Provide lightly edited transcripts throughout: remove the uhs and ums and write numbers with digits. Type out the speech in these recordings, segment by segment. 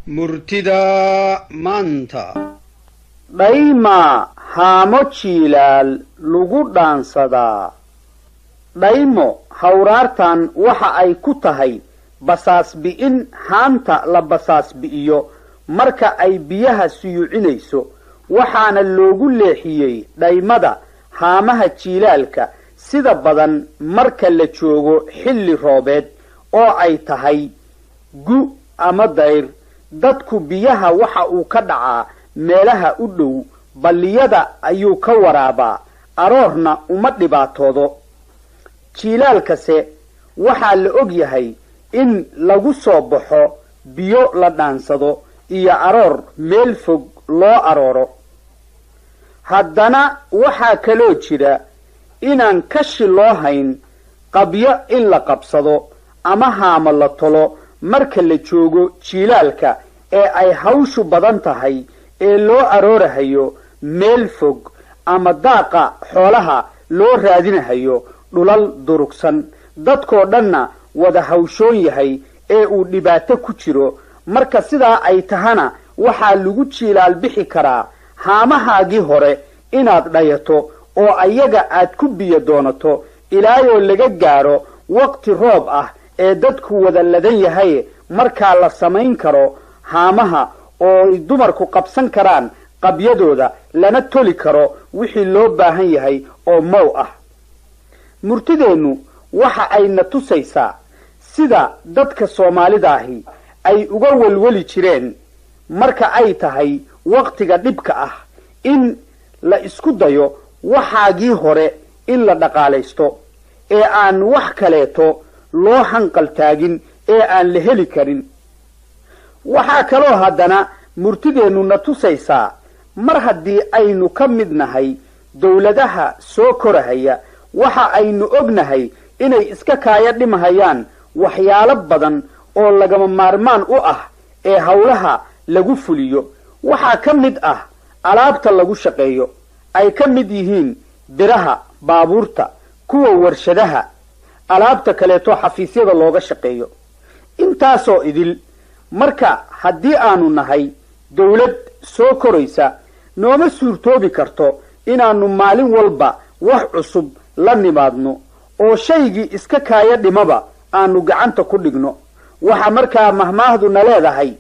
Murtida maanta. Dhaymaa haamo jiilaal lagu dhaansadaa. Dhaymo hawraartan waxa ay ku tahay basaasbi'in haanta la basaasbi'iyo marka ay biyaha suyuucinayso, waxaana loogu leexiyey dhaymada haamaha jiilaalka sida badan marka la joogo xilli roobeed oo ay tahay gu ama dayr. Dadku biyaha waxa uu ka dhacaa meelaha u dhow balliyada ayuu ka waraabaa, aroorna uma dhibaatoodo. Jiilaalkase waxaa la og yahay in lagu soo baxo biyo la dhaansado iyo aroor meel fog loo arooro. Haddana waxaa kaloo jira inaan kashi loo hayn qabyo in la qabsado ama haamo la tolo marka la joogo jiilaalka ee ay hawshu badan tahay ee loo aroorahayo meel fog ama daaqa xoolaha loo raadinahayo dhulal durugsan, dadkoo dhanna wada hawshoon yahay ee uu dhibaato ku jiro. Marka sidaa ay tahana, waxaa lagu jiilaal bixi karaa haamahaagii hore inaad dhayato oo ayaga aad ku biyo doonato ilaayoo laga gaaro waqti roob ah ee dadku wada ladan yahay, markaa la samayn karo haamaha oo ay dumarku qabsan karaan qabyadooda, lana toli karo wixii loo baahan yahay oo mow ah. Murtideennu waxa ay na tusaysaa sida dadka Soomaalidaahi ay uga welweli jireen marka ay tahay waqtiga dhibka ah in la isku dayo waxaagii hore in la dhaqaalaysto ee aan wax kaleeto loo hanqal taagin ee aan la heli karin. Waxaa kaloo haddana murtideennu na tusaysaa mar haddii aynu ka mid nahay dawladaha soo korahaya, waxa aynu ognahay inay iska kaaya dhimahayaan waxyaalo badan oo lagama maarmaan u ah ee howlaha lagu fuliyo. Waxaa ka mid ah alaabta lagu shaqeeyo, ay ka mid yihiin biraha baabuurta, kuwa warshadaha, alaabta kaleeto xafiisyada looga shaqeeyo, intaasoo idil. Marka haddii aanu nahay dawlad soo koraysa, nooma suurtoobi karto inaannu maalin walba wax cusub la nimaadno oo shaygii iska kaaya dhimaba aanu gacanta ku dhigno. Waxa markaa mahmaahduna leedahay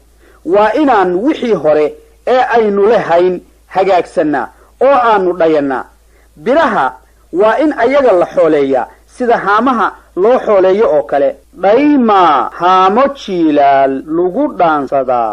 waa inaan wixii hore ee aynu lahayn hagaagsannaa oo aanu dhayannaa. Biraha waa in ayaga la xooleeyaa sida haamaha loo xooleeyo oo kale. Dhaymaa haamo jiilaal lagu dhaansadaa.